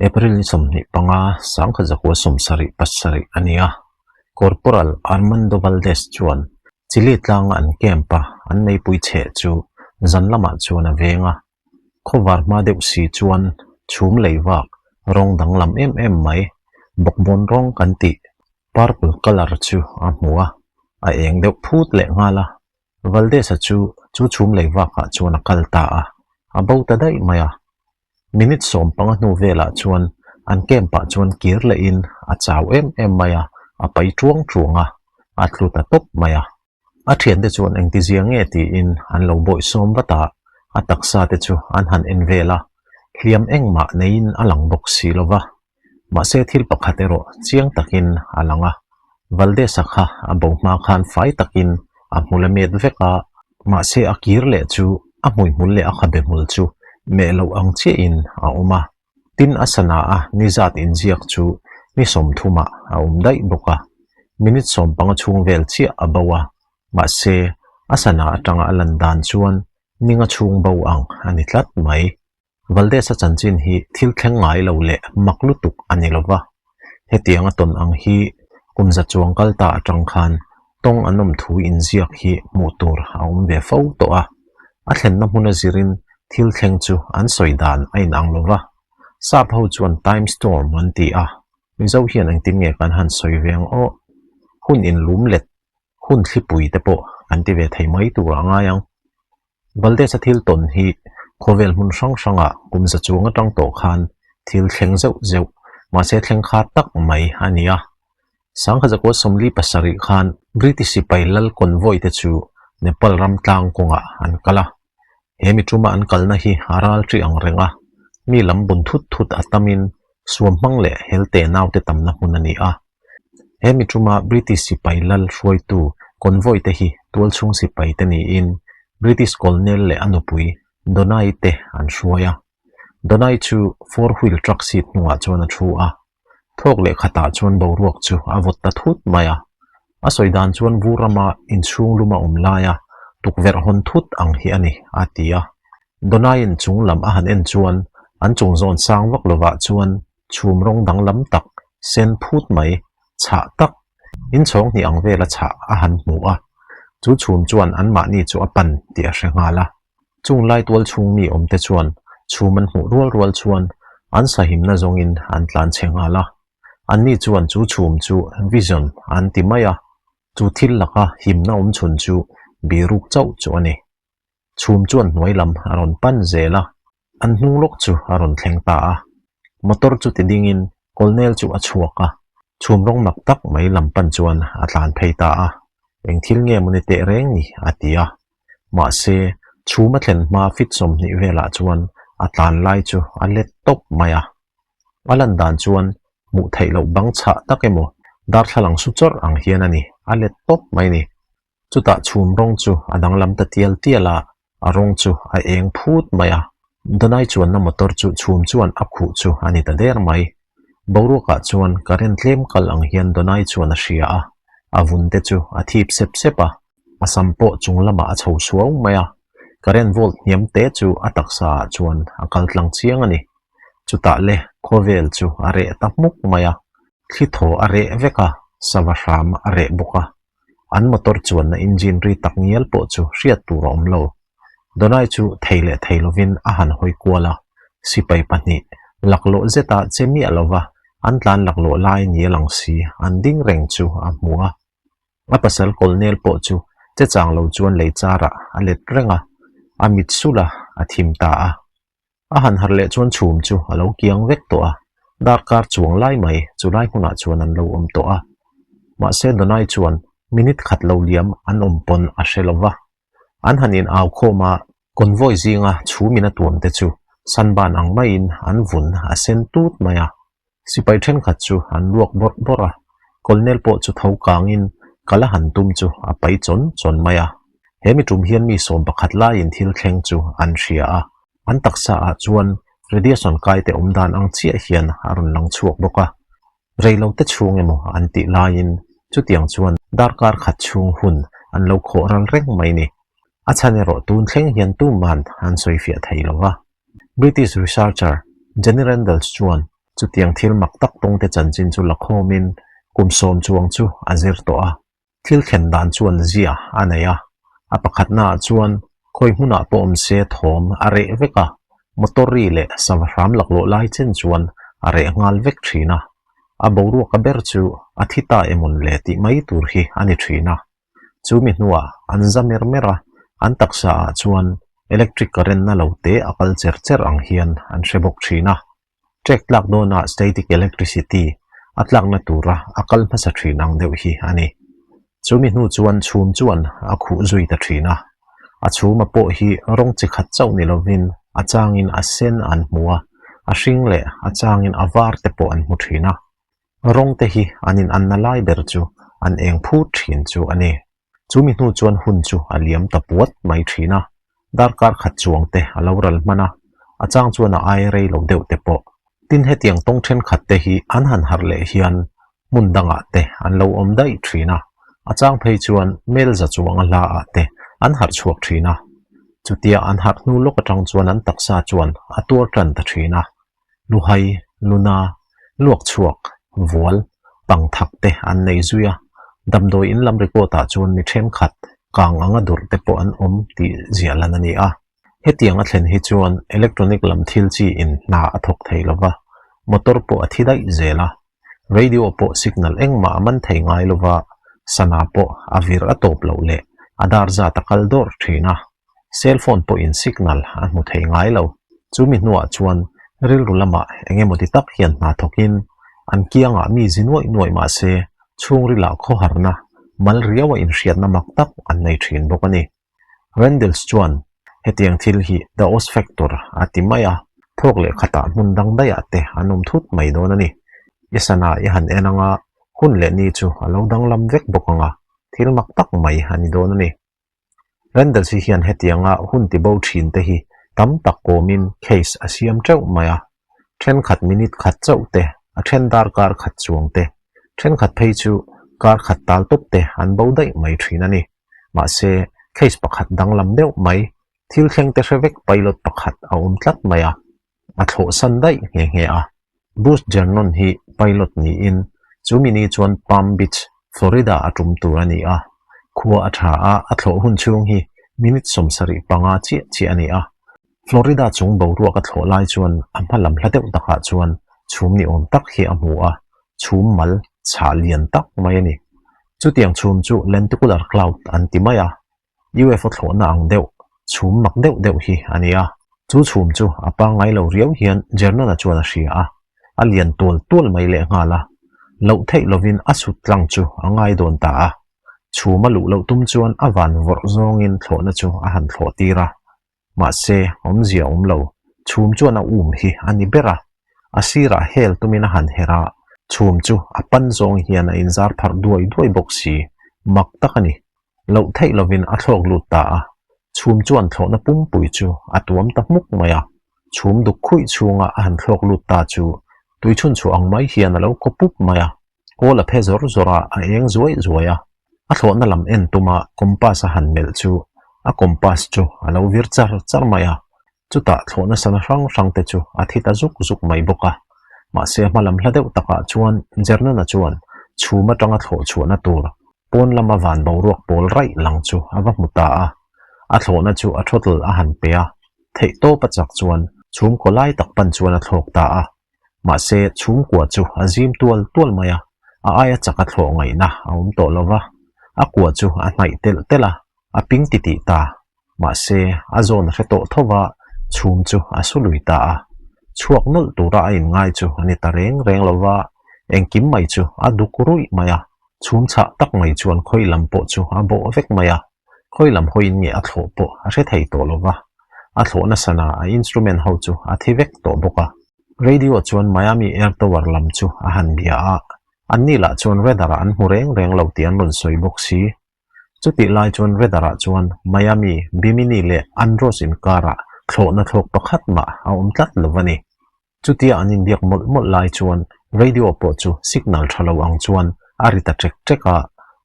April ni 25, 1977 a ni a. Corporal Armando Valdez chuan Chile tlanga an camp-a an meipui chheh chu zan lamah chuan a veng a. Khawvar hma deuh si chuan chhum lei vak rawng danglam em em mai, bawkbawn rawng kan tih, purple colour chu a hmu a, a eng deuh phut leh nghal a. Valdez-a chu chu chhum lei vakah chuan a kal ta a, a bo ta daih mai a. Minute 15 hnu velah chuan an camp-ah chuan kir lehin a chau em em mai a, a pai tuang tuang a, a tlu ta tawp mai a. A thiante chuan engtizia nge tiin an lo bawihsawm vat a, a taksa te chu an han en vel a, hliam engmah neiin a lang bawk si lo va. Mahse thil pakhat erawh chiang takin a lang a, Valdez-a kha a bo hma khan fai takin a hmul a met vek a, mahse a kir leh chu a hmuihmul leh a khabe hmul chu meh loh ang chiahin a awm a. Tin a sana a ni zat inziak chu ni 30 ah a awm daih bawk a, minute 15 chhung vel chiah a bo a, mahse a sana atanga a lan dan chuan ninga chhung bo ang a ni tlat mai. Valdez-a chanchin hi thil thleng ngai lo leh mak lutuk a ni lova, hetiang a tawn ang hi kum za chuang kal ta atang khan tawng an awm thu inziak hi hmuh tur a awm ve fo tawh a, a thlenna hmuna zirin thil thleng chu an sawi dan a inang lova, sap ho chuan time storm an ti a, Mizo hian engtin nge kan han sawi ve ang aw? Hun inlum let, hun thlipui te pawh kan ti ve thei mai tur a ngai ang. Valdez-a thil tawn hi khawvel hmun hrang hrangah kum za chuang atang tawh khan thil thleng zeuh zeuh, mahse thleng kha tak mai a ni a. 1947 khan British sipai lal convoy te chu Nepal ram tlang kawngah an kal a. He mi tuma an kalna hi a ral ṭi ang reng a, mi lam bun thut thut a tamin suam hmang leh helte naute tamna hmun a ni a. He mi tuma British sipai lal hruaitu convoy te hi tualchhung sipai te niin British colonel leh a nupui Donai te an hruai a. Donai chu four wheel truck seat hnungah chuan a thu a, thawk leh khatah chuan boruak chu a vawt ta thut mai a. A sawi dan chuan vur rama inchhung luma awm laia tukverh hawn thut ang hi a ni, a ti a. Donaiin chung lam a han en chuan an chung zawn sang vak lovah chuan chhum rawng danglam tak, sen phut mai, chhah tak, inchhawng hnih ang vela chhah a han hmu a, chu chhum chuan anmahni chu a pan tih a hre nghal a. Chung lai tual chhung mi awmte chuan chhum an hmuh rual rual chuan an sahimna zawngin an tlan chhe nghal a. Anni chuan chu chhum chu vision an ti mai a, chu thil laka himna awm chhun chu biruk chauh chu a ni. Chhum chuan hnuai lam a rawn pan zel a, an hnung lawk chu a rawn thleng ta a. Motor chu ti dingin Colonel chu a chhuak a, chhum rawng mak tak mai lam pan chuan a tlan phei ta a. Eng thil nge maw ni teh reng ni? a ti a. Mahse, chhum a thlen hma fit 20 velah chuan a tlan lai chu a let tawp mai a. A lan dan chuan hmuh theih loh bang chhah tak emaw darthlalang su chawrh ang hian a ni, a let tawp mai ni. Chutah chhum rawng chu a danglam ta tial tial a, a rawng chu a eng phut mai a. Donai chuanna motor chu chhum chuan a khuh chu a ni ta der mai. Boruakah chuan current tlem kal ang hian Donai chuan a hria a, a vun te chu a thip sep sep a, a sam pawh chung lamah a chho suau mai a. Current volt hniam te chu a taksa ah chuan a kal tlang chiang a ni. Chutah le khawvel chu a reh ta hmuk mai a, thli thaw a reh vek a, sava hram a reh bawk a. An motor chuanna engine ri tak ngial pawh chu hriat tur a awm lo. Donai chu thei leh thei lovin a han hawi kual a, sipai pahnih laklawh zeta che miah lova an tlan laklawh lai ni a lang si an ding reng chu a hmu a. A pasal Colonel pawh chu che chang lo chuan lei charah a let reng a, a mit sulh a, a thim ta a. A han harh leh chuan chhum chu a lo kiang vek tawh a, darkar chuang lai mai chu lai hmunah chuan an lo awm tawh a. Mahse Donai chuan minute khat lo liam an awm pawn a hre lo va. An han in au khawm a, convoy zinga chhumin a tuam te chu sunburn ang maiin an vun a sen tut mai a. Sipai thenkhat chu an luak bawrh bawrh a, Colonel pawh chu tho kangin kal a han tum chu a pai chawn chawn mai a. He mi tum hian mi 11 laiin thil thleng chu an hria a, an taksa ah chuan radiation kai te awm dan ang chiah hian a rawn lang chhuak bawk a. Reilo te chhung emaw an tih laiin chutiang chuan darkar khat chhung hun an lo khawh ral reng mai ni. A chhan erawh tun thleng hian tuman an sawifiah thei lo va. British researcher Jenny Randles chuan. Chutiang thil mak tak tawngte chanchin chu la khawmin kum sawm chuang chu a zir tawh a. Thil thlen dan chuan zia a nei a, a pakhatnaah chuan khawi hmunah pawh awm se thawm a reh vek a, motor ri leh sava hram laklawh lai chen chuan a reh nghal vek thin a. A boruaka ber chu a thi ta emawn le tih mai tur hi a ni thin a. Chu mi hnuah an za mer mer a, an taksa ah chuan electric current na lo te a kal cher cher ang hian an hre bawk thin a. Trek tlak dawnah static electricity a tlakna tura a kal hmasa thin ang deuh hi a ni. Chu mi hnu chuan chhum chuan a khuh zui ta thin a. A chhuma pawh hi rawng chi khat chauh ni lovin a changin a sen an hmu a, a hring leh a changin a var te pawh an hmu thin a. Rawng te hi an in anna lai ber chu an eng phut thin chu a ni. Chu mi hnu chuan hun chu a liam ta puat mai thin a, darkar khat chuang te a lo ral hman a, a chang chuan a ai rei lo deuh te pawh. Tin hetiang tawng thenkhat te hi an han harh leh hian hmun dangah te an lo awm daih thin a, a chang phei chuan mel za chuang a hla ah te an harh chhuak thin a. Chutia an harh hnu lawk atang chuan an taksa chuan a tuar tan ta thin a, Luhai, Luna, Luakchhuak, Vual, Pangthak te an nei zui a, damdawi in lam record ah chuan mi thenkhat kang anga durh te pawh an awm tih ziah lan a ni a. Hetiang a thlen hi chuan electronic lam thil chi in hna a thawk thei lo va, motor pawh a thi daih zel a, radio pawh signal engmah a man thei ngai lo va, sana pawh a vir a tawp loh leh a dar zat a kal dawrh thin a. Cell phone pawhin signal a hmu thei ngai lo. Chu mi hnuah chuan rilru lamah eng emaw ti tak hian hna thawkin an kiangah mi zi nuaih nuaih mah se chhungrilah khawharna mal riaua inhriatna mak tak an nei thin bawk a ni. Randles chuan hetiang thil hi The Oz Factor a ti mai a, thawk leh khatah hmun dang daihah te an awm thut mai dawn a ni. I sana i han en anga hun leh ni chu a lo danglam vek bawk anga thil mak tak mai a ni dawn a ni. Randall si hian hetianga hun tibo thin te hi tam tak kawmin case a siam teuh mai a, thenkhat minute khat chauh te, a then darkar khat chuang te, thenkhat phei chu kar khat tal tawp te an bo daih mai thin a ni. Mahse, case pakhat danglam deuh mai, thil thleng te hre vek pilot pakhat a awm tlat mai a. A thlawhsan daih nghe nghe a. Bruce Gernon hi pilot niin chu mi ni chuan Palm Beach, Florida a tum tur a ni a. Khua a tha a, a thlawh hun chhung hi minute 75 chiah chiah a ni a. Florida chung boruak a thlawh lai chuan a hma lam hla deuh takah chuan chhum ni awm tak hi a hmu a, chhum mal chhah lian tak mai a ni. Chutiang chhum chu lenticular cloud an ti mai a. UFO thlawhna ang deuh, chhum mak deuh deuh hi a ni a. Chu chhum chu a pangngai lo riau hian Jernona chuan a hria a, a lian tual tual mai lehnghal a. Loh theih lovin a sut tlang chu a ngai dawn ta a. Chhum a luh loh tum chuan a van vawrh zawngin thlawhna chu a han thlawh tir a. Mahse, awmzia awm lo, chhum chuan a um hi a ni ber a. A sirah hel tumin a han herh a, chhum chu a pan zawng hian a inzar pharh duai duai bawk si, mak tak a ni. Loh theih lovin a thlawk lut ta a, chhum chuan thlawhna pumpui chu a tuam ta hmuk mai a, chhum duk khuih chhunga a han thlawk lut ta chu tuichhun chhuah ang mai hian a lo kaw pup mai a, kawl a phe zawr zawr a, a eng zuai zuai a, a thlawhna lam en tuma compass a han melh chu a compass chu a lo vir char char mai a, Chutah thlawhna sana hrang hrang te chu a thi ta zuk zuk mai bawk a. Mahse hma lam hla deuh takah chuan Jernona chuan chhum atanga thlawh chhuahna tur pawn lama van boruak pawl raih lang chu a va hmu ta a. A thlawhna chu a throttle a han pe a, theih tawp a chak chuan chhum kaw lai tak pan chuan a thlawk ta a. Mahse chhum kua chu a zim tual tual mai a, a aia chaka thlawh ngaihna a awm tawh lo va. A kua chu a hnaih telh telh a, a ping titih ta. Mahse, a zawn a hre tawh tho va, chhum chu a su lui ta a. Chhuak nawlh tura a inngai chu a ni ta reng reng lo va, engkim mai chu a duk ruih mai a. Chhum chhah tak mai chuan khawi lam pawh chu a bawh vek mai a, khawi lam hawiin nge a thlawh pawh a hre thei tawh lo va. A thlawh nasana a instrument ho chu a thi vek tawh bawk a. Radio chuan Miami Air Tower lam chu a han bia a, anni lah chuan radar-ah an hmu reng reng lo tih an rawn sawi bawk si. Chutih lai chuan Radar-ah chuan Miami, Bimini leh Andros inkarah thlawhna thlawk pakhat mah a awm tlat lo a ni. Chutia an inbiak mawlh mawlh lai chuan radio pawh chu signal tha lo ang chuan a ri ta ṭek ṭek a,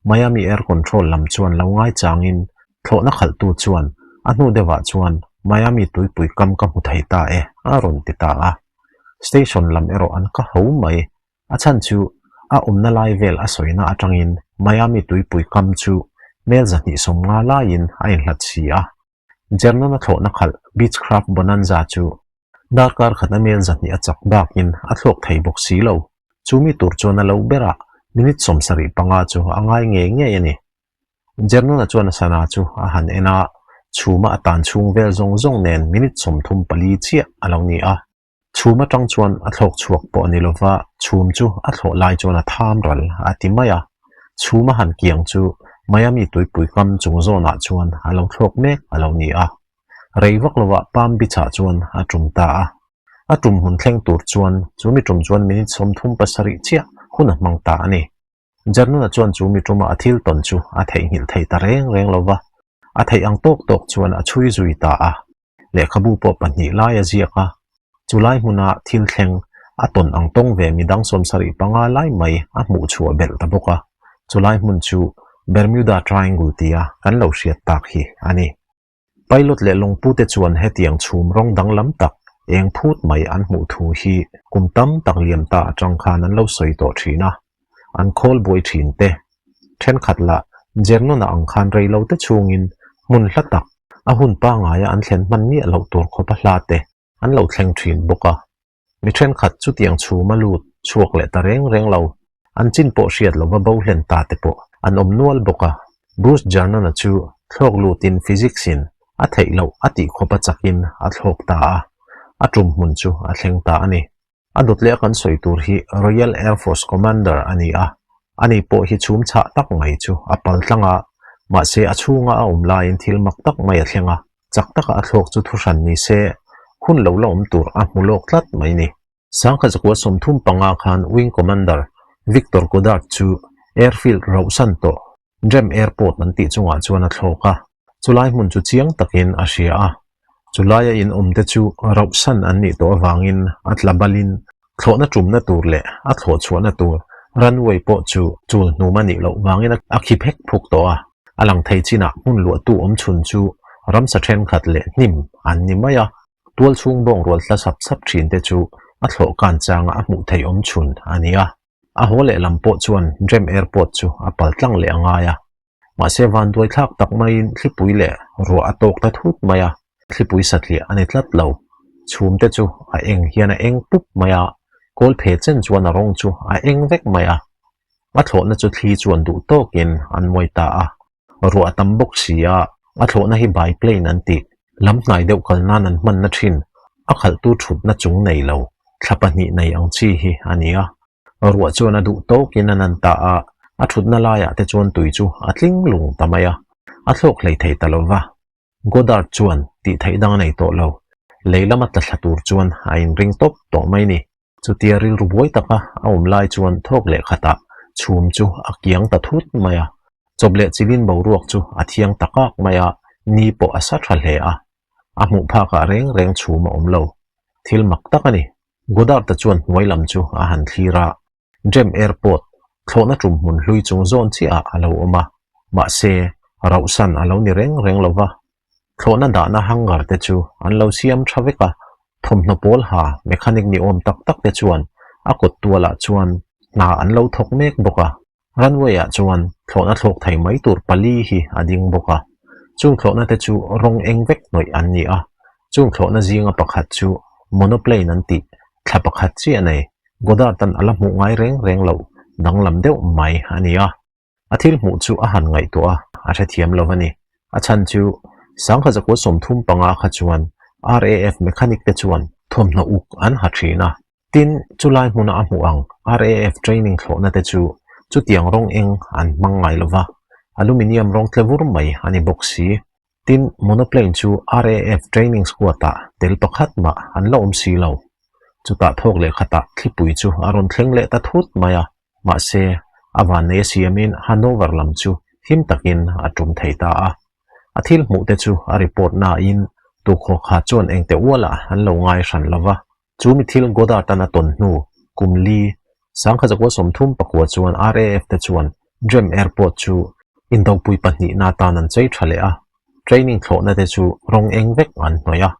Miami Air Control lam chuan lo ngaichangin thlawhna khalhtu chuan a hnu deuhah chuan Miami tuipui kam ka hmu thei ta e a rawn ti ta a. Station lam erawh an ka ho mai. A chhan chu a awmna lai vel a sawina atangin Miami tuipui kam chu mel 250 laiin a inhlat si a. Jernon-a thlawhna khalh Beechcraft Bonanza chu darkar khata mel 200 a chak bakin a thlawk thei bawk si lo. Chumi tur chuan a lo berah minute 75 chu a ngai ngei ngei a ni. Jernon-a chuan a sana chu a han en a, chhuma a tan chhung vel zawng zawng nen minute 34 chiah a lo ni a. Chhum atang chuan a thlawk chhuak pawh a ni lova, chhum chu a thlawh lai chuan a tham ral a ti mai a. Chhum a han kiang chu Miami tuipui kam chung zawnah chuan a lo thlawk mek a lo ni a. Rei vak lovah Palm Beach-ah chuan a tum ta a. A tum hmun thleng tur chuan chu mi tum chuan minute 37 chiah hun a hmang ta a ni. Jarnuna chuan chu mi tuma a thil tawn chu a theihnghilh thei ta reng reng lova, a theih ang tawk tawk chuan a chhui zui ta a. Lehkhabu pawh pahnih lai a ziak a, chu lai hmuna thil thleng a tawn ang tawng ve midang 75 lai mai a hmuh chhuah belh ta bawk a, chu lai hmun chu Bermuda Triangle tia kan lo hriat tak hi a ni. Pilot leh lawngpute chuan hetiang chhum rawng danglam tak eng phut mai an hmuh thu hi kum tam tak liam ta atang khan an lo sawi tawh thin a, an khawl buai thin te. Thenkhat lah Jernona ang khan rei lo te chhungin hmun hla tak a hun pangaia an thlen hman miah loh tur khawpa hla te an lo thleng thin bawk a. Mi thenkhat chutiang chhuma lut chhuak leh ta reng reng lo, an chin pawh hriat lova bo hlen ta te pawh an awm nual bawk a. Bruce Gernon-a chu thlawk lutin physics-in a theih loh a tih khawpa chakin a thlawk ta a, a tum hmun chu a thleng ta a ni. A dawt leh a kan sawi tur hi Royal Air Force Commander a ni a, ani pawh hi chhum chhah tak mai chu a pal tlang a, mahse a chhunga a awm laiin thil mak tak mai a thleng a. Chak taka a thlawk chu thuhran ni se, hun lo la awm tur a hmu lawk tlat mai ni. 1935 khan Wing Commander Victor Goddard chu airfield rauhsan tawh Drem Airport an tih chungah chuan a thlawk a, chulai hmun chu chiang takin a hria a. Chulaia in awmte chu rauhsan an nih tawh avangin a tla balin Thlawhna tumna tur leh a thlawh chhuahna tur runway pawh chu chul hnum a nih loh vangin a khi phek phuk tawh a, a lang thei chinah hmun luahtu awm chhun chu ramsa thenkhat leh hnim an ni mai a, tual chhung bawng rual tla sap sap thin te chu a thlawh kan changa a hmuh theih awm chhun a ni a. A haw leh lam pawh chuan Drem Airport chu a pal tlang leh a ngai a. Mahse vanduai thlak tak maiin thlipui leh ruah a tawk ta thut mai a, thlipui satliah a ni tlat lo. Chhum te chu a eng hian a eng pup mai a, kawl phe chen chuan a rawng chu a eng vek mai a. A thlawhna chu thli chuan duh tawkin an muai ta a, ruah a tam bawk si a, a thlawhna hi biplane an tih, lam hnai deuh kal nan an hmanna thin, a khalhtu thutna chung nei lo, thla pahnih nei ang chi hi a ni a. Ruah chuan a duh tawkin a nan ta a, a thutna laiah te chuan tui chu a tling lung ta mai a, a thlawk hlei thei ta lo va. Goddard chuan tih theih dang a nei tawh lo, lei lama tla thla tur chuan a inring tawp tawh mai ni. Chutia rilru buai taka a awm lai chuan thawk leh khatah chhum chu a kiang ta thut mai a, chawp leh chilin boruak chu a thiang ta kak mai a, ni pawh a sa tha hle a, a hmuh phakah reng reng chhum a awm lo. Thil mak tak a ni. Goddard-a chuan hnuai lam chu a han thlir a, Drem Airport, thlawhna tum hmun hlui chung zawn chiahah a lo awm a, mahse, rauhsan a lo ni reng reng lo va. Thlawhna dahna hangar te chu an lo siam tha vek a, thawmhnaw pawl ha mechanic ni awm tak tak te chuan a kawt tualah chuan hna an lo thawk mek bawk a. Runway-ah chuan thlawhna thlawk thei mai tur pali hi a ding bawk a, chung thlawhna te chu rawng eng vek hnawih an ni a, chung thlawhna zinga pakhat chu monoplane an tih thla pakhat chiah nei, Goddard-a'n a la hmuh ngai reng reng loh danglam deuh mai a ni a. A thil hmuh chu a han ngaihtuah a, a hrethiam lo a ni. A chhan chu 1935 kha chuan RAF mechanic te chuan thawmhnaw uk an ha thin a, Tin, chulai hmuna a hmuh ang RAF training thlawhna te chu chutiang rawng eng an hmang ngai lova, aluminium rawng tle vur mai a ni bawk si. Tin, monoplane chu RAF training squad-ah tel pakhat mah an la awm si lo. Chutah thawk leh khatah thlipui chu a rawn thleng leh ta thut mai a, mahse, a vannei a siamin Hanover lam chu him takin a tum thei ta a. A thil hmuh te chu a report nain tukhaw kha chuan engte ualah an lo ngai hran lova, Chu mi thil Goddard-a'n a tawn hnu kum li 1939 chuan RAF te chuan Drem Airport chu indopui pahnihna atan an chei tha leh a, training thlawhna te chu rawng eng vek an hnawih a.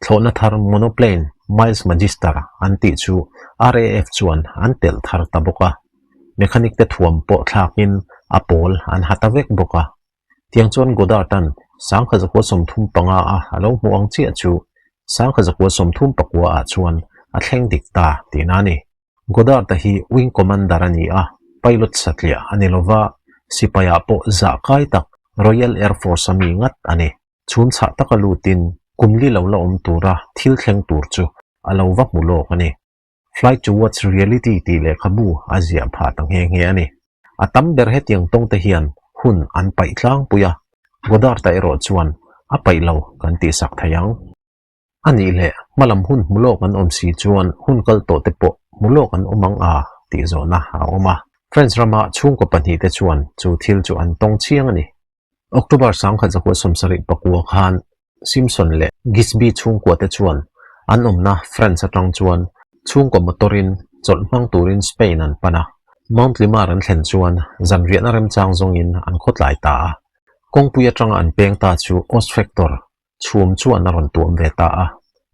Thlawhna thar monoplane Miles Magister an tih chu RAF chuan an telh thar ta bawk a. Mechanic te thuam pawh thlakin a pawl an ha ta vek bawk a. Tiang chuan Goddard-a'n 1935 a a lo hmuh ang chiah chu 1939 ah chuan a thleng dik ta tihna a ni. Goddard-a hi Wing Commander a ni a, pilot satliah a ni lova, sipaiah pawh zah kai tak Royal Air Force-a mi ngat a ni. Chhum chhah taka lutin kum li lo la awm tura thil thleng tur chu a lo va hmu lawk a ni. Flight Towards Reality tih lehkhabu a ziah phah ta nghe nghe a ni. A tam ber hetiang tawngte hian hun an paih tlangpui a, Goddard-a erawh chuan a paih lo kan tihsak thei ang. A nih leh, hmalam hun hmu lawk an awm si chuan hun kal tawh te pawh hmu lawk an awm ang a tih zawhna a awm a. France rama chhungkaw pahnihte chuan chu thil chu an tawng chiang a ni. October 1979 khan Simpson leh Gisby chhungkua te chuan an awmna France atang chuan chhungkaw motor in chawlh hmang turin Spain an pan a. Mount Limar an thlen chuan zanriahna remchang zawngin an khawtlai ta a. Kawngpui atanga an peng ta chu Ostfector Chhum chuan a rawn tuam ve ta a,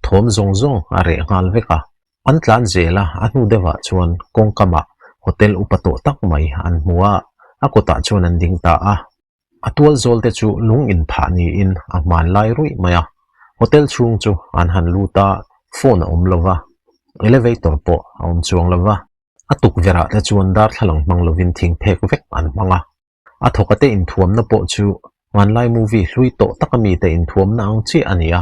thawm zawng zawng a reh nghal vek a. An tlan zel a, a hnu deuhah chuan kawngkamah hotel upa tawh tak mai an hmu a, a kawtah chuan an ding ta a. A tual zawl te chu lung inphah niin a hman lai ruih mai a. Hotel chhung chu an han lut a, phone a awm lo va, elevator pawh a awm chuang lo va. A tukverhah te chuan darthlalang hmang lovin thingphek vek an hmang a. A thawkate inthuamna pawh chu hmanlai movie hlui tawh taka mite inthuamna ang chiah a ni a.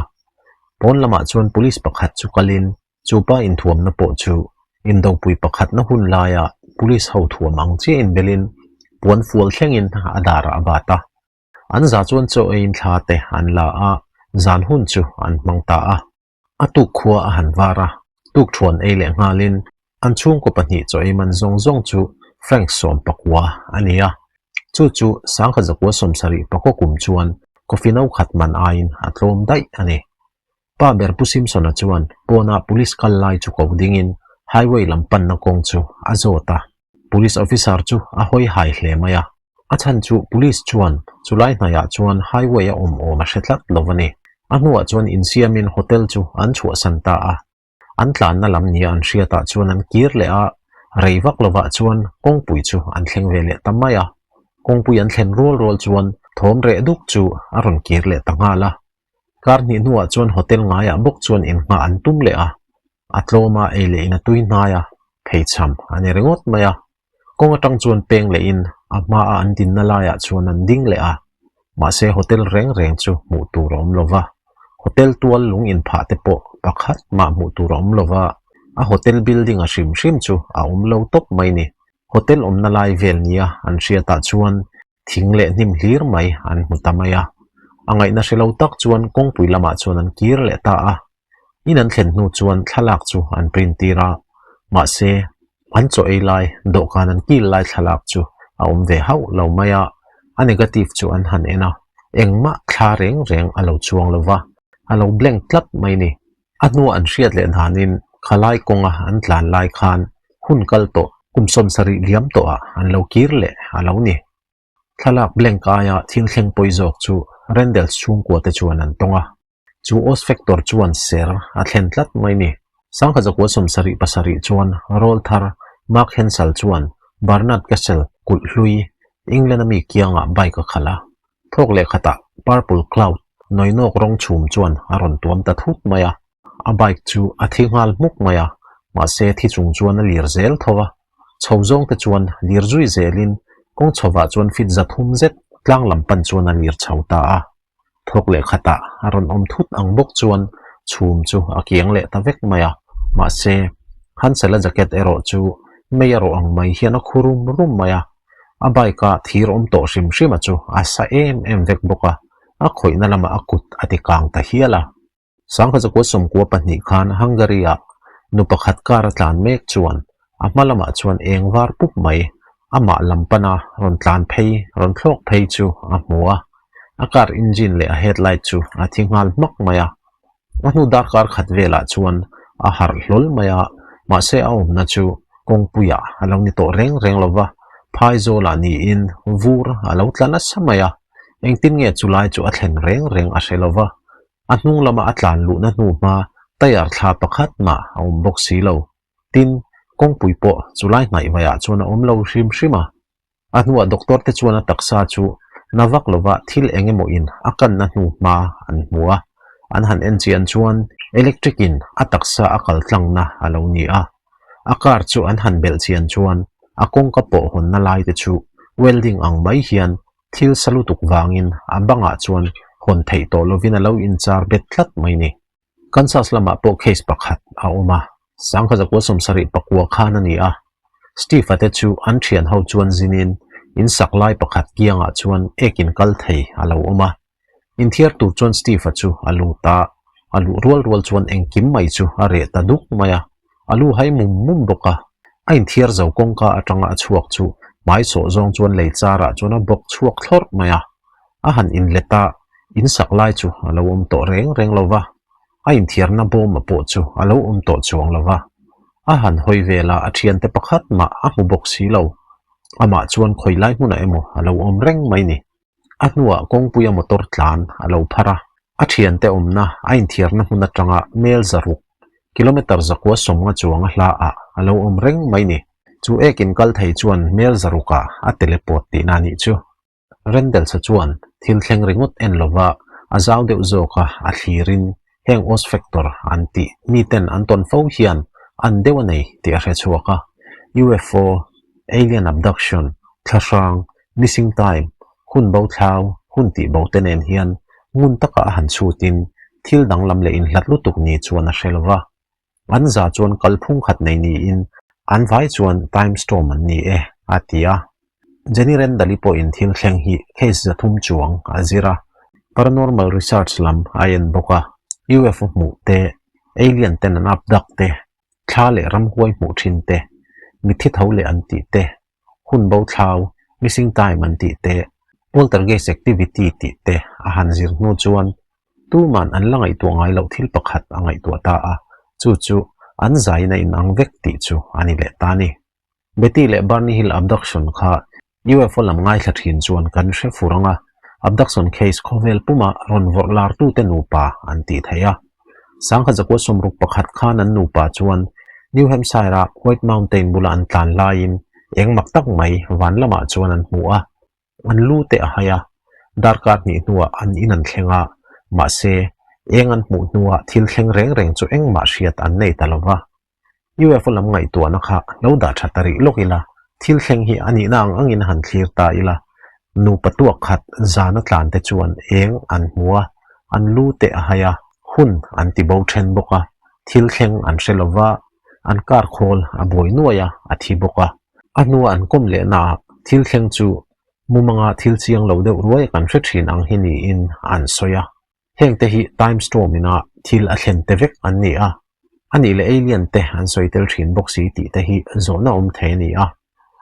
Pawn lamah chuan police pakhat chu kalin chu pa inthuamna pawh chu indopui pakhatna hun laia police ho thuam ang chiah inbelin puan fual thlengin a darah a bat a. An za chuan chaw eiin thla te an la a, zan hun chu an hmang ta a. A tuk khua a han var a, tuk thuan ei leh nghalin an chhungkaw pahnih chaw ei man zawng zawng chu franc 19 a ni a. Chu chu 1975 kum chuan coffee no khat man aiin a tlawm daih a ni. Pa ber Pu Simpson-a chuan pawnah police kal lai chu ko dingin highway lam panna kawng chu a zawt a. Police officer chu a hawi hai hle mai a. A chhan chu police chuan chulai hnaiah chuan highway a awm awm a hre tlat lo a ni. A hnuah chuan insiamin hotel chu an chhuahsan ta a. An tlanna lam nia an hriatah chuan an kir leh a, rei vak lovah chuan kawngpui chu an thleng ve leh ta mai a. Kawngpui an thlen rual rual chuan thawm reh duk chu a rawn kir leh ta nghal a. Kar hnih hnuah chuan hotel ngaiah bawk chuan innghah an tum leh a. A tlawm a, ei leh in a tui hnai a, pheichham a ni ringawt mai a. Kawng atang chuan peng leh in a hma a an dinna laiah chuan an ding leh a, mahse hotel reng reng chu hmuh tur a awm lo va, hotel tual lung inphah te pawh pakhat mah hmuh tur a awm lo va, a hotel building a hrim hrim chu a awm lo tawp mai ni. Hotel awmna lai vel nia an hriatah chuan thing leh hnim hlir mai an hmu ta mai a, a ngaihna hre lo tak chuan kawngpui lamah chuan an kir leh ta a. In an thlen hnu chuan thlalak chu an print tir a, mahse an chaw ei lai dawhkan an kil lai thlalak chu a awm ve hauh lo mai a, a negative chu an han en a, engmah thla reng reng a lo chuang lo va, a lo blank tlat mai ni. A hnua an hriat leh danin khalai kawnga an tlan lai khan hun kal tawh kum 70 liam tawhah an lo kir leh a lo ni. Thlalak blank aia thil thleng pawi zawk chu Rendels chhungkua te chuan an tawng a. Chu Osfector chuan ser a thlen tlat mai ni. 1977 chuan rawlthar Mark Hensall chuan Barnard Castle kulh hlui England a mi kiangah bike a khalh a. Thawk leh khatah Purple Cloud nawinawk rawng chhum chuan a rawn tuam ta thut mai a. A bike chu a thi nghal hmuk mai a, mahse thi chung chuan a lir zel tho a. Chho zawng te chuan lir zui zelin kawng chhovah chuan feet 300 zet tlang lam pan chuan a lir chho ta a. Thawk leh khatah a rawn awm thut ang bawk chuan chhum chu a kiang leh ta vek mai a, mahse Hansel-a jacket erawh chu mei a rawh ang mai hian a khu rum rum mai a, a bike-a thir awm tawh hrim hrima chu a sa em em vek bawk a, a khawihna lamah a kut a ti kang ta hial a. 1992 khan Hungary-ah nu pakhat car a tlan mek chuan a hma lamah chuan eng var pup mai amah lam pana rawn tlan phei rawn thlawk phei chu a hmu a, a car engine leh a headlight chu a thi nghal hmak mai a. A hnu darkar khat velah chuan a harh hlawl mai a, mahse a awmna chu kawngpuiah a lo ni tawh reng reng lo va, phaizawlah niin vur a lo tla nasa mai a, engtin nge chulai chu a thlen reng reng a hre lo va. A hnung lama a tlan luhna hnu hma Tyre thla pakhat mah a awm bawk si lo. Tin, kawngpui pawh chu lai hnaih vaiah chuan a awm lo hrim hrim a. A hnuah doctor te chuan a taksa chu na vak lova thil eng emaw in a kanna hnu hma an hmu a, an han en chian chuan electric in a taksa a kal tlangna a lo ni a. A car chu an han belh chian chuan a kawngka pawh hawnna lai te chu welding ang mai hian thil sa lutuk vangin a bangah chuan hawn theih tawh lovin a lo inchar bet tlat mai ni. Kansas lamah pawh case pakhat a awm a, sangkhat zakua 74 khan a ni a. Steve-a te chu an thian ho chuan zinin in sak lai pakhat kiangah chuan ekin kal thei a lo awm a. Inthiar tur chuan Steve-a chu a lut a, a luh rual rual chuan engkim mai chu a reh ta duk mai a, a lu hai mum mum bawk a. A inthiar zo kawngka atanga a chhuak chu hmai sawh zawng chuan lei charah chuan a bawk chhuak thlawrh mai a. A han inlet a, in sak lai chu a lo awm tawh reng reng lo va, a inthiarna bawma pawh chu a lo awm tawh chuang lo va. A han hawi vel a, a thiante pakhat mah a hmu bawk si lo. Amah chuan khawi lai hmunah emaw a lo awm reng mai ni. A hnuah kawngpuia motor tlan a lo phar a, a thiante awmna a inthiarna hmun atanga mel 600, kilometre 150 chuang a hla ah a lo awm reng mai ni. Chu ekin kal thei chuan mel 600 ah a teleport tihna a nih chu. Rendels-a chuan thil thleng ringawt en lova a zau deuh zawk a, a thlirin heng Oz Factor an tih miten an tawn fo hian an deuh a nei tih a hre chhuak a. UFO, Alien Abduction, Thlahrang, Missing Time, hun bo thlau, hun tih bo te nen hian ngun taka a han chhutin thil danglam leh inhlat lutuk ni chuan a hre lova. An za chuan kalphung khat nei niin an vai chuan time storm an ni e, a ti a. Jenny Randall-i pawhin thil thleng hi case 300 chuang a zir a, paranormal research lam a en bawk a, UFO hmuh te, alien ten an abduct te, thla leh ramhuai hmuh thin te, mitthi tho leh an tih te, hun bo thlau, missing time an tih te, poltergeist activity tih te a han zir hnu chuan tuman an la ngaihtuah ngai loh thil pakhat a ngaihtuah ta a, chu chu an zaiin a inang vek tih chu a ni leh ta a ni. Betty leh Barney Hill abduction kha UFO lam ngaithla thin chuan kan hre fur ang a, abduction case khawvel puma rawn vawrh lartute nupa an tih theih a. 1961 khan an nupa chuan New Hampshire-a White Mountain bula an tlan laiin eng mak tak mai van lamah chuan an hmu a, an lu te a hai a, darkar hnih hnuah an in an thleng a, mahse, eng an hmuh hnuah thil thleng reng reng chu engmah hriat an nei ta lo va. UFO lam ngaihtuahna kha lo dah tha ta rih lawk ila, thil thleng hi a nihna ang angin han thlir ta ila, nupa tuak khat zana tlan te chuan eng an hmu a, an lu te a hai a, hun an ti bo then bawk a, thil thleng an hre lo va, an kar khawl a buai nuai a, a thi bawk a. A hnua an kawm lehnaah thil thleng chu mumanga thil chiang lo deuh ruai kan hre thin ang hi niin an sawi a. Heng te hi time storm ina thil a thlen te vek an ni a, a nih leh alien te an sawi tel thin bawk si tih te hi zawhna awm thei a ni a,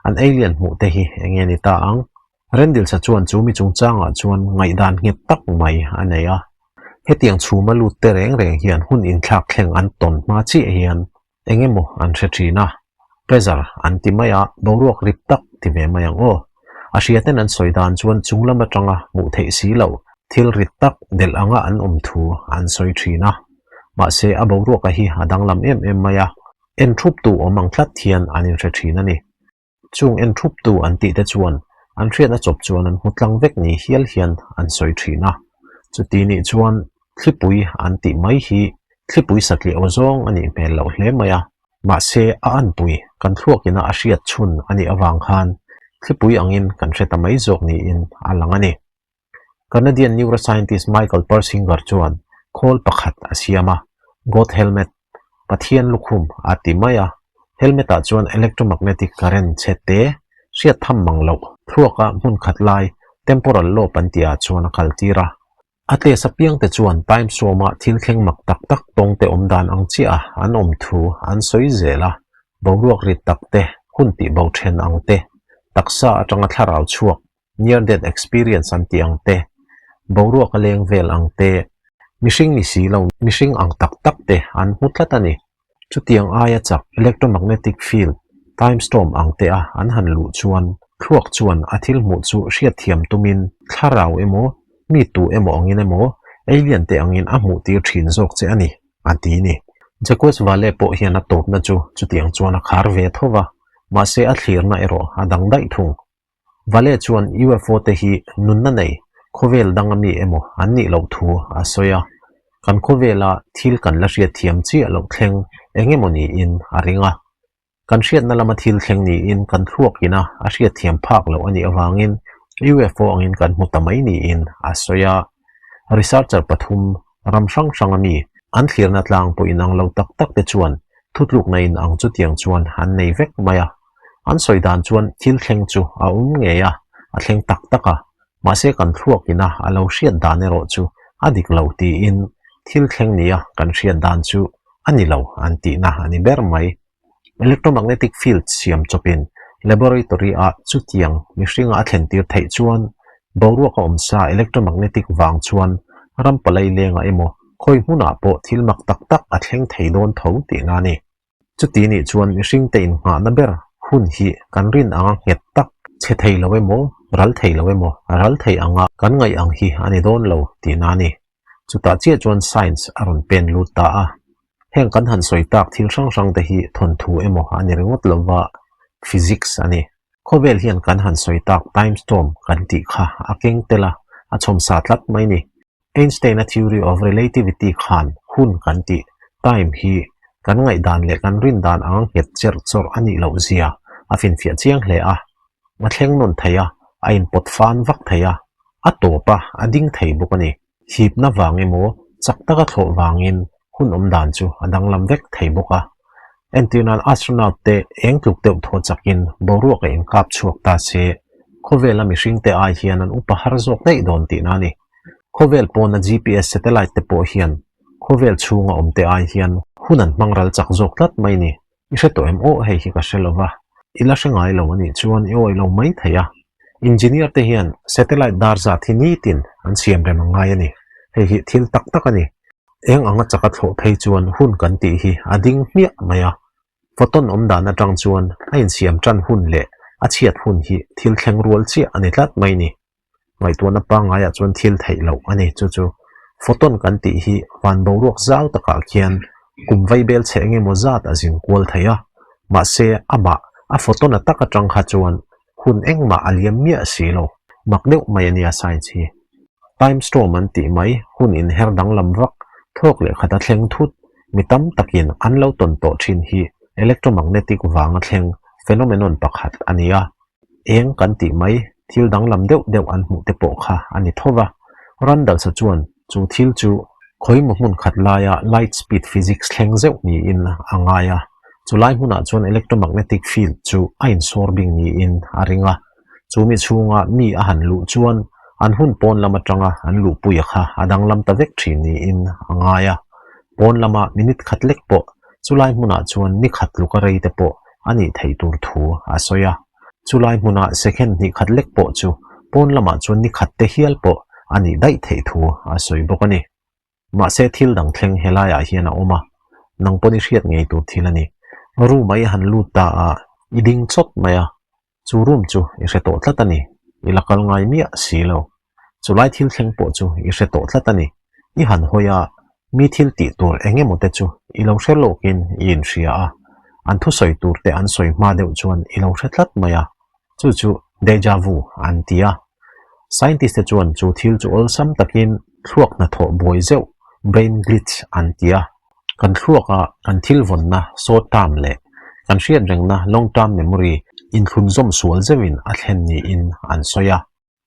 an alien hmuh te hi eng nge ni ta ang? Rendilsa chuan chu mi chungchangah chuan ngaihdan nghet tak mai a nei a, hetiang chhuma lut te reng reng hian hun inthlak thleng an tawn hma chiah hian Eng emaw an hre thin a, pressure an ti mai a, boruak rip tak ti ve mai ang aw. A hriaten an sawi dan chuan chung lam atanga hmuh theih si lo, thil rit tak delh anga an awm thu an sawi thin a. Mahse a boruaka hi a danglam em em mai a, en thuptu awm ang tlat hian an inhre thin a ni. Chung en thuptu an tih te chuan an hriatna chawp chuan an hmu tlang vek ni hial hian an sawi thin a. Chuti nih chuan thlipui an tih mai hi thlipui satliah aw zawng a nih hmel loh hle mai a. Mahse a anpui kan thluakina a hriat chhun a nih avang khan thlipui angin kan hre ta mai zawk niin a lang a ni. Canadian neuroscientist Michael Persinger chuan khawl pakhat a siam a, God Helmet, Pathian lukhum a ti mai a. Helmet-ah chuan electromagnetic current chhe te hriat tham mang loh thluaka hmun khat lai temporal lobe an tihah chuan a kaltir a. A test apiangte chuan time sawma thil thleng mak tak tak tawngte awm dan ang chiah a an awm thu an sawi zel a, boruak rit tak te, hun tih bo then ang te, taksa atanga thlarau chhuak Near death experience an tih ang te, boruak a leng vel ang te, mihring ni si lo, mihring ang tak tak te an hmu tlat a ni. Chutiang aia chak electromagnetic field, time storm ang te a an han luh chuan thluak chuan a thil hmuh chu hriatthiam tumin thlarau emaw, mi tu emaw angin emaw, alien te angin a hmuh tir thin zawk che a ni, a ti ni. Jacques Vallée pawh hian a tawpna chu chutiang chuan a khar ve tho va, mahse a thlirna erawh a dang daih thung. Vallée chuan UFO te hi nunna nei khawvel danga mi emaw an nih loh thu a sawi a, kan khawvela thil kan la hriatthiam chiah loh thleng eng emaw niin a ring a. Kan hriatna lama thil thleng niin kan thluak ina a hriatthiam phak loh a nih avangin UFO angin kan hmu ta mai niin a sawi a. Researcher pathum ram hrang hranga mi an thlirna tlang pawh inang lo tak tak te chuan thutlukna inang chutiang chuan an nei vek mai a. An sawi dan chuan thil thleng chu a awm ngei a, a thleng tak tak a, mahse kan thluak ina a lo hriat dan erawh chu a dik lo tiin thil thleng nia kan hriat dan chu a ni lo an tihna a ni ber mai. Electromagnetic field siam chawpin laboratory-ah chutiang mihringa a thlentir theih chuan boruak a awm sa electromagnetic vang chuan ram palai lengah emaw khawi hmunah pawh thil mak tak tak a thleng thei dawn tho tihna a ni. Chuti nih chuan mihringte innghahna ber hun hi kan rin anga nghet tak chhe thei lo emaw, ral thei lo emaw, ral thei anga kan ngaih ang hi a ni dawn lo tihna a ni. Chutah chiah chuan science a rawn pen lut ta a. Heng kan han sawi tak thil hrang hrang te hi thawnthu emaw a ni ringawt lo va, physics a ni. Khawvel hian kan han sawi tak time storm kan tih kha a keng tel a, a chhawm sa tlat mai ni. Einstein-a theory of relativity khan hun kan tih, time, hi kan ngaihdan leh kan rindan anga nghet cherh chawrh a nih loh zia a finfiah chiang hle a. A thleng nawn thei a, a inpawt fan vak thei a, a tawp a, a ding thei bawk a ni. Hipna vang emaw, chak taka thlawh vangin hun awm dan chu a danglam vek thei bawk a. Entirnan astronaut te eng tluk deuh thaw chakin boruak a inkap chhuak ta se, khawvela mihringte ai hian an upa har zawk daih dawn tihna a ni. Khawvel pawna GPS satellite te pawh hian khawvel chhunga awmte ai hian hun an hmang ral chak zawk tlat mai ni. I hre tawh em aw hei hi ka hre lo va, i la hre ngai lo a nih chuan i awih lo mai thei a. Engineer te hian satellite dar zat hi nitin an siam rem ang ngai a ni. Hei hi thil tak tak a ni. Eng anga chak a thlawh phei chuan hun kan tih hi a ding hmiah mai a. Photon awm dan atang chuan a insiam tan hun leh a chhiat hun hi thil thleng rual chiah a ni tlat mai ni. Ngaihtuahna pangaiah chuan thil theih loh a ni. Chu chu photon kan tih hi van boruak zau takah khian kum vaibel chhe eng emaw zat a zin kual thei a, mahse amah a photon a tak atang kha chuan hun engmah a liam miah si lo. Mak deuh mai a nia science hi. Time storm an tih mai hun inher danglam vak thawk leh khat a thleng thut mi tam takin an lo tawn tawh thin hi electromagnetic vanga thleng phenomenon pakhat a ni a. Eng kan tih mai, thil danglam deuh deuh an hmuh te pawh kha a ni tho va. Randalls-a chuan chu thil chu khawimaw hmun khat laia light speed physics thleng zeuh niin a ngai a. Chu lai hmunah chuan electromagnetic field chu a insawr bing niin a ring a. Chu mi chhunga mi a han luh chuan an hun pawn lam atanga an luhpuia kha a danglam ta vek thin niin a ngai a. Pawn lama minute khat lek pawh Chulai hmunah chuan ni khat tluk a rei te pawh a nih theih tur thu a sawi a. Chulai hmuna second hnih khat lek pawh chu pawn lamah chuan ni khat te hial pawh a nih daih theih thu a sawi bawk a ni. Mahse thil dang thleng helaiah hian a awm a, nang pawn i hriat ngei tur thil a ni. Room-a i han lut ta a, i ding chawt mai a, Chu room chu i hre tawh tlat a ni. I la kal ngai miah si lo. Chu lai thil thleng pawh chu i hre tawh tlat a ni. I han hawi a, mi thil tih tur eng emaw te chu i lo hre lawkin i inhria a. An thusawi tur te an sawi hma deuh chuan i lo hre tlat mai a. Chu chu deja vu an ti a. Scientist te chuan chu thil chu awlsam takin thluak hnathawh buai zeuh, brain glitch, an ti a. Kan thluaka kan thil vawnna short term leh kan hriat rengna long term memory inthlunzawm sual zeuhin a thlen niin an sawi a.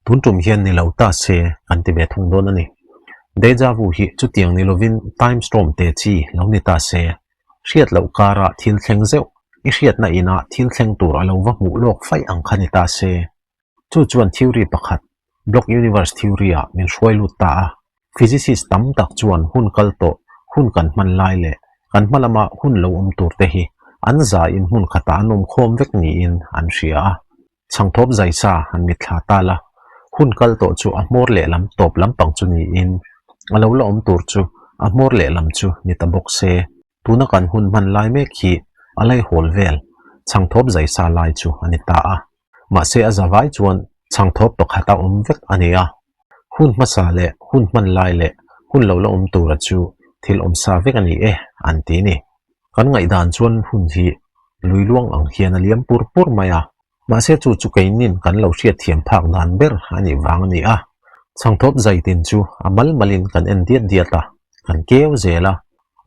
Tun tum hian ni lo ta se kan ti ve thung dawn a ni. Deja vu hi chutiang ni lovin time storm te chi lo ni ta se, hriat loh kara thil thleng zeuh, i hriatna inah thil thleng tur a lo va hmuh lawk faih ang kha ni ta se. Chu chuan theory pakhat, Block Universe Theory-ah min hruai lut ta a. Physicist tam tak chuan hun kal tawh, hun kan hman lai leh kan hma lama hun lo awm tur te hi an zaiin hmun khatah an awm khawm vek niin an hria a. Chhangthawp zaisa han mitthla ta la, hun kal tawh chu a hmawr lehlam tawp lampang chu niin a lo la awm tur chu a hmawr lehlam chu ni ta bawk se. Tuna kan hun hman lai mek hi a laihawl vel chhangthawp zaisa lai chu a ni ta a. Mahse a zavai chuan chhangthawp pakhat a awm vek a ni a. Hun hmasa leh hun hman lai leh hun lo la awm tura chu thil awmsa vek a ni e, an ti ni. Kan ngaihdan chuan hun hi lui luang ang hian a liam pur pur mai a, mahse chu chu keinin kan lo hriatthiam phak dan ber a nih vang a ni a. Chhangthawp zaitin chu a mal malin kan en diat diat a, kan keu zel a,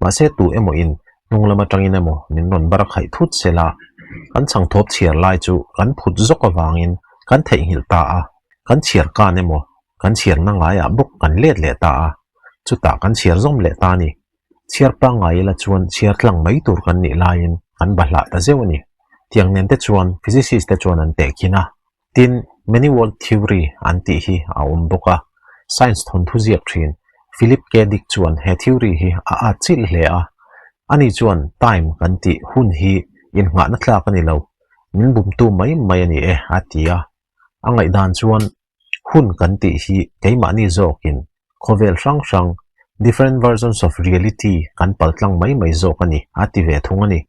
mahse tu emaw in hnung lam atangin emaw min rawn bar khaih thut sel a, kan chhangthawp chhiar lai chu kan phut zawk avangin kan theihnghilh ta a, kan chhiar kan emaw kan chhiarna ngaiah bawk kan let leh ta a, chutah kan chhiar zawm leh ta a ni. Chhiar pangngai ila chuan chhiar tlang mai tur kan nih laiin kan bahlah ta zeuh a ni. Tiang nen te chuan physicist te chuan an tehkhin a. Tin, many world theory an tih hi a awm bawk a. Science thawnthu ziak thin Philip K. Dick chuan he theory hi a at chilh hle a. Ani chuan time kan tih hun hi innghahna tlak a ni lo, min bumtu mai mai a ni e a ti a. A ngaihdan chuan hun kan tih hi keimahni zawkin khawvel hrang hrang, different versions of reality, kan paltlang mai mai zawk a ni, a ti ve thung a ni.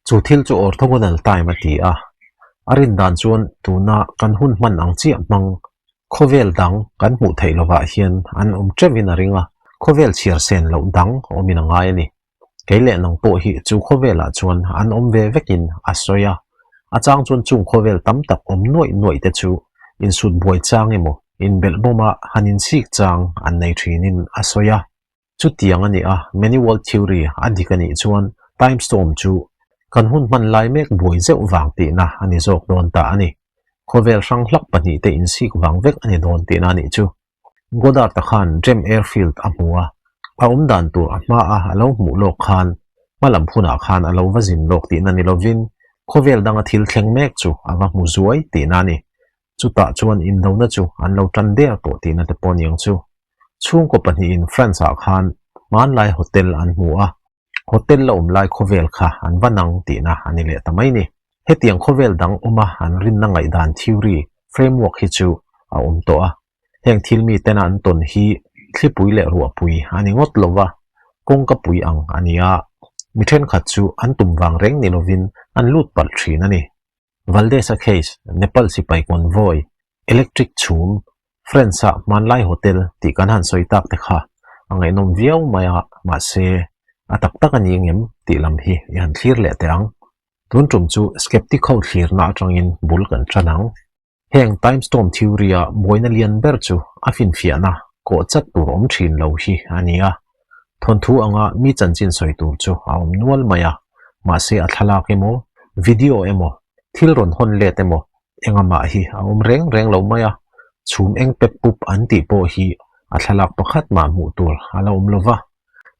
Chu thil chu orthogonal time a ti a, a rin dan chuan tuna kan hun hman ang chiah hmang khawvel dang kan hmuh theih lovah hian an awm teuhin a ring a, khawvel chhiar sen loh dang awmin a ngai a ni. Kei leh nang pawh hi chu khawvelah chuan an awm ve vekin a sawi a, a chang chuan chung khawvel tam tak awm nuaih nuaih te chu insut buai chang emaw inbelhbawma han insik chang an nei thinin a sawi a. Chutiang a ni a, Many World Theory a dik a nih chuan Time Storm chu kan hun hman lai mek buai zeuh vang tihna a ni zawk dawn ta a ni. Khawvel hrang hlak pahnihte insik vang vek a ni dawn tihna a nih chu. Goddard-a khan Drem Airfield a hmu a, a awm dan tur a hma a a lo hmuh lawk khan hma lam hunah khan a lo va zin lawk tihna ni lovin khawvel danga thil thleng mek chu a va hmu zuai tihna a ni. Chutah chuan indona chu an lo tan der tawh tihna te pawh niang chu. Chhungkaw pahnihin France-ah khan hmanlai hotel an hmu a, hotel la awm lai khawvel kha an va nang tihna a ni leh ta mai ni. Hetiang khawvel dang awma an rinna ngaihdan theory, framework hi chu a awm tawh a. Heng thil mi tena an tawn hi thlipui leh ruahpui a ni ngawt lo va, kawngka pui ang a ni a, mi thenkhat chu an tum vang reng ni lovin an lut palh thin a ni. Valdez-a case, Nepal sipai convoy, electric chhum, France-a hmanlai hotel tih kan han sawi tak te kha a ngaihnawm viau mai a, mahse a tak tak a ni ngem tih lam hi i han thlir leh teh ang. Tun tum chu skeptic ho thlirna atangin bul kan tan ang. Heng Time Storm Theory-a buaina lian ber chu a finfiahna kawh chat tur awm thin lo hi a ni a. Thawnthu anga mi chanchin sawi tur chu a awm nual mai a, mahse a thlalak emaw, video emaw, thil rawn hawn let emaw engamah hi a awm reng reng lo mai a, chhum eng pep pup an tih pawh hi a thlalak pakhat mah hmuh tur a la awm lo va.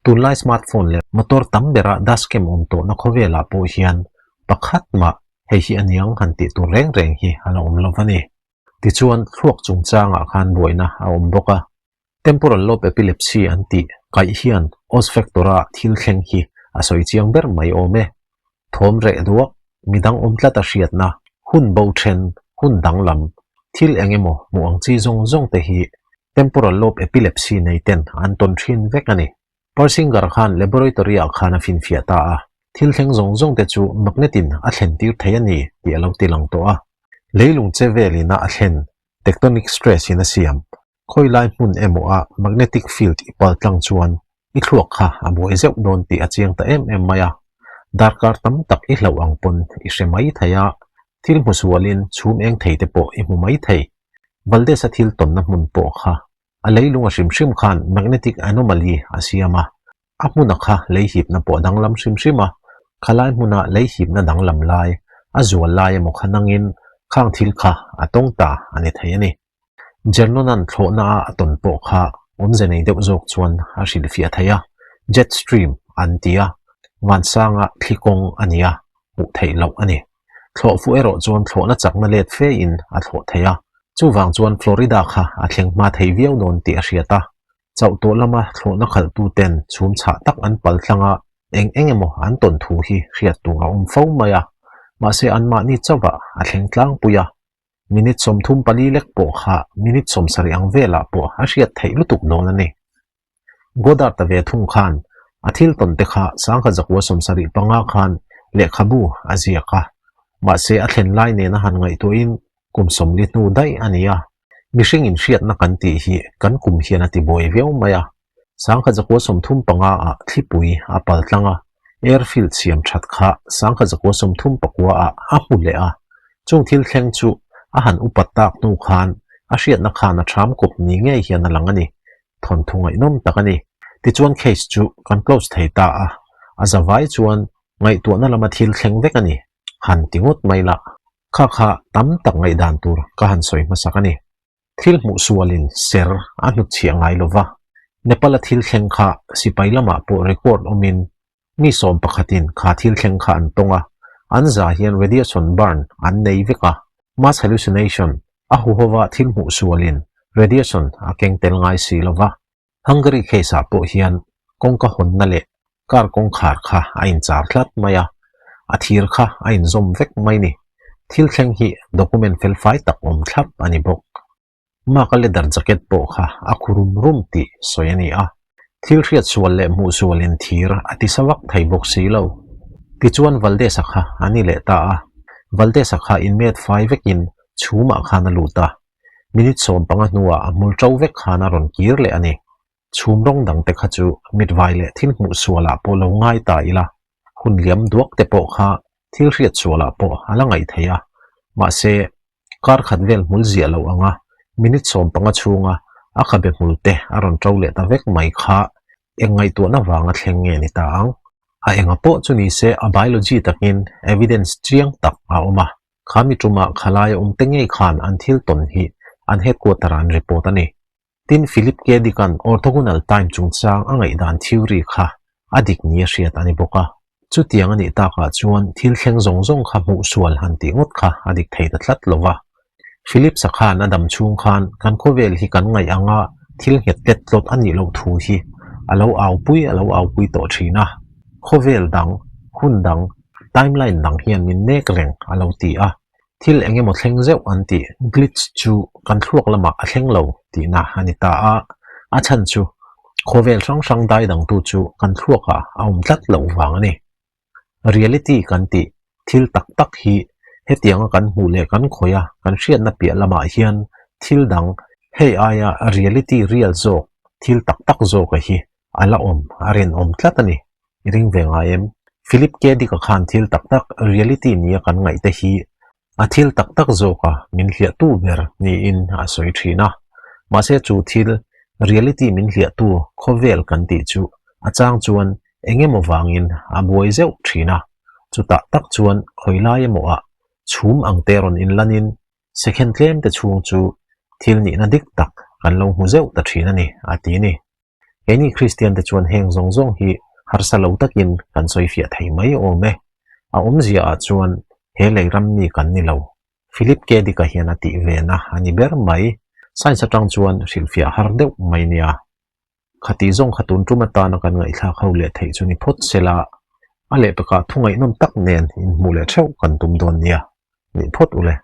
Tunlai smartphone leh motor tam bera dashcam awm tawhna khawvelah pawh hian pakhat mah hei hi a niang han tih tur reng reng hi a la awm lo va ni. Tichuan, thluak chungchangah khan buaina a awm bawk a. Temporal lobe epilepsy an tih kaih hian Oz factor-a thil thleng hi a sawi chiang ber mai awm e. Thawm reh duak, midang awm tlat a hriatna, hun bo then, hun danglam, thil eng emaw hmuh ang chi zawng zawng te hi temporal lobe epilepsy nei ten an tawn thin vek a ni. Persinger khan laboratory-ah khan a finfiah ta a, thil thleng zawng zawng te chu magnet in a thlen tir thei a ni tih a lo ti lang tawh a. Leilung che velin a a thlen, tectonic stress in a siam, Khawi lai hmun emaw a magnetic field i pal tlang chuan i thluak kha a buai zeuh dawn tih a chiang ta em em mai a. Darkar tam tak i hlauh ang pawn i hre mai thei a, thil hmu sualin chhum eng thei te pawh i hmu mai thei. Valdez-a thil tawnna hmun pawh kha a leilung a hrim hrim khan magnetic anomaly a siam a, a hmuna kha lei hipna pawh danglam hrim hrim a, khalai hmuna lei hipna danglam lai a zual lai emaw kha nangin khang thil kha a tawng ta a ni thei a ni. Jernonan thlawhna a a tawn pawh kha awmze nei deuh zawk chuan a hrilhfiah thei a, jet stream an ti a, vansanga thli kawng a ni a, hmuh theih loh a ni. Thlawh fuh erawh chuan thlawhna chakna let fe in a thlawh thei a, chuvang chuan Florida kha a thleng hma thei viau dawn tih a hriat a. Chauh tawh lama thlawhna khalhtu ten chhum chhah tak an pal tlang a, eng eng emaw an tawn thu hi hriat tur a awm fo mai a, mahse anmahni chauhah a thleng tlangpui a. Minute 34 lek pawh kha minute 70 ang velah pawh a hriat theih lutuk dawn a ni. Goddard-a ve thung khan a thil tawn te kha sangha zakua 75 khan lehkhabu a ziak a, mahse a thlen lai nena han ngaihtuahin kum 40 hnu daih a ni a. Mihring inhriatna kan tih hi kan kum hian a ti buai viau mai a. Sangha zakua 35 ah thlipui a pal tlang a. Airfield siam that kha 1939 ah a hmu leh a, chung thil thleng chu a han upat tak hnu khan a hriatna khan a ṭham kawp ni ngei hian a lang a ni. Thawnthu ngaihnawm tak a ni. Tichuan case chu kan close thei ta a, a zavai chuan ngaihtuahna lama thil thleng vek a ni. Han ti ngawt mai lah. Kha kha tam tak ngaihdan tur ka han sawi hmasak a ni. Thil hmuh sualin ser a hnutchhiah ngai lo va, Nepal-a thil thleng kha sipai lamah pawh record awmin mi sawm pakhatin kha thil thleng kha an tawng a, an za hian radiation burn an nei vek a, mass hallucination a huhova thil hmuh sualin radiation a keng tel ngai si lo va. Hungary case ah pawh hian kawngka hawnna leh car kawngkhar kha a inchar tlat mai a, a thir kha a inzawm vek mai ni. Thil thleng hi document felfai tak awm thlap a ni bawk. Mark-a leather jacket pawh kha a khu rum rum tih sawi a ni a, thil hriat sual leh hmuh sualin thir a ti sa vak thei bawk si lo. Tichuan Valdez-a kha a ni leh ta a, Valdez-a kha inmet fai vekin chhumah khan a lut a, Minute 15 hnuah a hmul ṭo vek khan a rawn kir leh a ni. Chhum rawng dangte kha chu mitvai leh thil hmuh sualah pawh lo ngai ta ila, hun liam duak te pawh kha thil hriat sualah pawh a la ngaih theih a. Mahse, kar khat vel hmul ziah loh anga minute 15 chhunga a khabe hmul te a rawn ṭo leh ta vek mai kha eng ngaihtuahna vanga thleng nge ni ta ang? A enga pawh chu nise a biology takin evidence chiang tak a awm a. Kha mi tumah khalaia awm te ngei khan an thil tawn hi an headquarter ah an report a ni. Tin, Philip K. Dick-a'n orthogonal time chungchang a ngaihdan theory kha a dik ni a hriat a ni bawk a. Chutiang a nih takah chuan thil thleng zawng zawng kha hmuh sual han tih ngawt kha a dik thei ta tlat lo va. Phillips-a khan a dam chhung khan kan khawvel hi kan ngaih anga thil nghet tlet tlawt a nih loh thu hi a lo aupui a lo aupui tawh thin a. Khawvel dang, hun dang, Timeline dang hian min nek reng a lo ti a, thil eng emaw thleng zeuh an tih glitch chu kan thluak lamah a thleng lo tihna a ni ta a, a chhan chu khawvel hrang hrang dai dangtu chu kan thluakah a awm tlat loh vang a ni. Reality kan tih thil tak tak hi hetianga kan hmuh leh kan khawih a kan hriatna piah lamah hian thil dang hei aia reality real zawk thil tak tak zawka hi a la awm a rinawm tlat a ni. I ring ve ngai em? Philip K. Dick-a khan thil tak tak, reality nia kan ngaih te hi a thil tak tak zawka min hliahtu ber niin a sawi thin a. Mahse chu thil, reality min hliahtu khawvel kan tih chu a chang chuan eng emaw vangin a buai zeuh thin a. Chutah tak chuan khawi lai emaw ah chhum ang te rawn inlanin second tlem te chhung chu thil nihna dik tak kan lo hmu zeuh ta thin a ni, a ti a ni. Keini Kristian te chuan heng zawng zawng hi harsa lo takin kan sawifiah thei mai awm e. A awmzia ah chuan he lei ram mi kan ni lo. Philip K. Dick-a hian a tih ve na a ni ber mai. Science atang chuan hrilhfiah har deuh mai nia. Khati zawng kha tun tum atana kan ngaihthlak ho leh theih chu ni phawt sela, a lehpekah thu ngaihnawm tak nen inhmuh leh theuh kan tum dawn nia. Nih phawt ule.